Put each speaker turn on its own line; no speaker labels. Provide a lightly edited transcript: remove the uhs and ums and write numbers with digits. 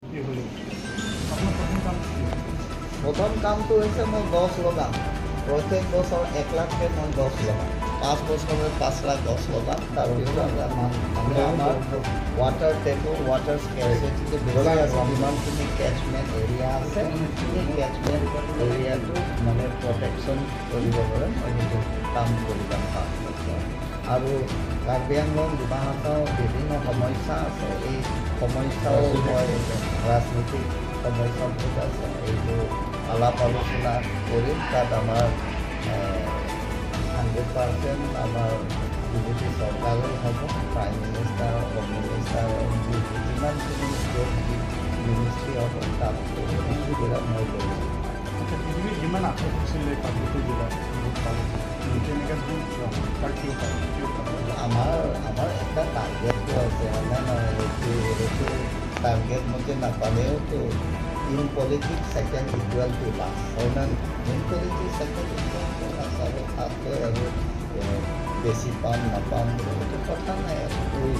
হ'লেও আপোনাৰ প্ৰথম কাম কি?
প্ৰথম কামটো হৈছে মই গছ লগাম। প্ৰত্যেক বছৰ 1 লাখকৈ মই গছ লগাম। 5 বছৰত 5 লাখ গছ লগাম। তাৰপিছত আমি আমাৰ ৱাটাৰ টেবুল, ৱাটাৰ স্কেৰচিটিটো বেছি আছে। যিমানখিনি কেচমেণ্ট এৰিয়া আছে, সেই কেচমেণ্ট এৰিয়াটো মানে প্ৰটেকশ্যন কৰিব পাৰে, মই সেইটো কাম কৰি যাম 5 বছৰ। আৰু কাৰ্বি আংলং, ডিমা হাছাও বিভিন্ন সমস্যা আছে। এই সমস্যাও মই, ৰাজনীতিক সমস্যা বহুত আছে, এইবোৰ আলাপ আলোচনা কৰিম। তাত আমাৰ 100% আমাৰ বিজেপি চৰকাৰেই হ'ব। প্ৰাইম মিনিষ্টাৰ, হোম মিনিষ্টাৰ, যিমানখিনি য'ত যি মিনিষ্ট্ৰী হ'ব, তাত ইছ্যুবিলাক মই লৈ যাম।
আচ্ছা, বিজেপিৰ যিমান আশা কৰিছিলে পাৰ্বত্য জিলাত ভোট পাব, তেনেকৈ দেখোন তাৰ কিয় পাব, কিয় পাব?
আমাৰ এটা টাৰ্গেটটো আছে, হয়নে নহয়? সেইটো টাৰ্গেট মতে নাপালেওতো in politics second equal to last, হয় না? In politics second equal to last. আৰু তাতকৈ আৰু বেছি পাম নাপাম বুলি সেইটো কথা নাই। আৰু